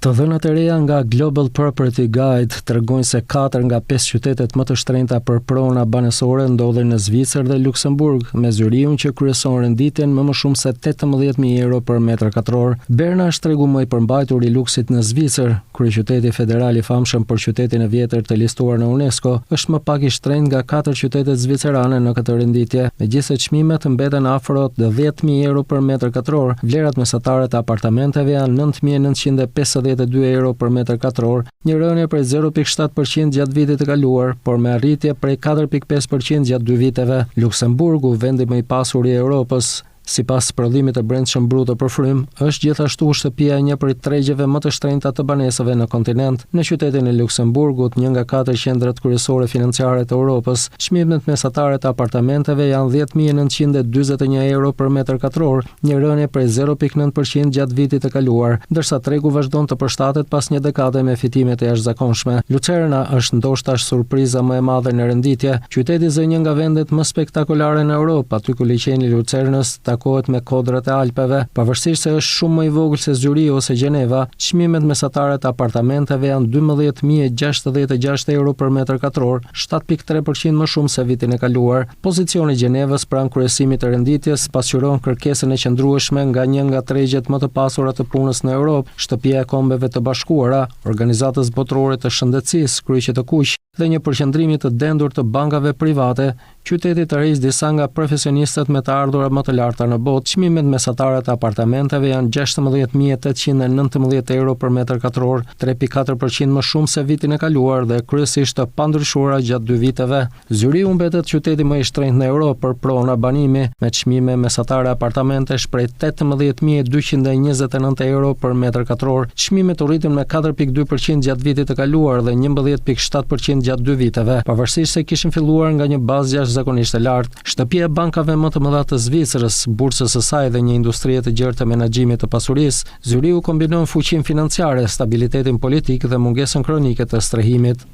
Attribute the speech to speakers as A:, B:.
A: Të dhënat e reja nga Global Property Guide tregojnë se katër nga pesë qytetet më të shtrenjta për prona banesore ndodhen në Zvicër dhe Luksemburg, me Zyrihun që kryeson renditjen me më shumë se 18.000 euro për metër katror. Berna është tregu më i përmbajtur i luksit në Zvicër. Kryeqyteti federal i famshëm për qytetin e vjetër të listuar në UNESCO, është më pak i shtrenjtë nga katër qytetet zvicerane në këtë renditje. Megjithëse çmimet mbeten afro 10.000 euro për metër katror, vlerat mesatare të apartamenteve janë 9.952 euro për metër katror, një rënie prej 0.7% gjatë vitit të kaluar, por me arritje prej 4.5% gjatë dy viteve. Luksemburgu, vendi më i pasur i Europës, sipas prodhimit të brendshëm bruto për frymë, është gjithashtu shtëpia e një prej tregjeve më të shtrenjta të banesave në kontinent. Në qytetin e Luksemburgut, një nga katër qendrat kryesore financiare të Europës, çmimet mesatare të apartamenteve janë 10.941 euro për metër katror, një rënie prej 0.9% gjatë vitit të kaluar, ndërsa tregu vazhdon të përshtatet pas një dekade me fitime të jashtëzakonshme. Lucerna është ndoshta surpriza më e madhe në renditje. Qyteti zë një nga vendet më spektakolare në Europë, aty ku liqeni i Lucernës takohet me kodrat e Alpeve. Pavarësisht se është shumë më i vogël se Zyrihu ose Gjeneva, çmimet mesatare të apartamenteve janë 12.066 euro për metër katror, 7.3% më shumë se vitin e kaluar. Pozicioni i Gjenevës pranë kryesimit të renditjes pasqyron kërkesën e qëndrueshme nga një nga tregjet më të pasura të punës në Europë, Shtëpia e Kombeve të Bashkuara, Organizatës Botërore të Shëndetësisë, Kryqit të Kuq, dhe një përqendrimi të dendur të bankave private, qyteti tërheq disa nga profesionistët me të ardhura më të larta në botë. Çmimet mesatare të apartamenteve janë 16.819 euro për metër katror, 3.4% më shumë se vitin e kaluar dhe kryesisht të pandryshuara gjatë dy viteve. Zyrihu mbetet qyteti më i shtrenjtë në Europë për prona banimi, me çmime mesatare apartamentesh prej 18.229 euro për metër katror. Çmimet u rritën me 4.2% gjatë vitit të kaluar dhe 11.7% gjatë dy viteve, pavarësisht se kishin filluar nga një bazë jashtëzakonisht e lartë. Shtëpia e bankave më të mëdha të Zvicrës, bursës së saj dhe një industrie të gjerë të menaxhimit të pasurisë, Zyrihu kombinon fuqinë financiare, stabilitetin politik dhe mungesën kronike të strehimit.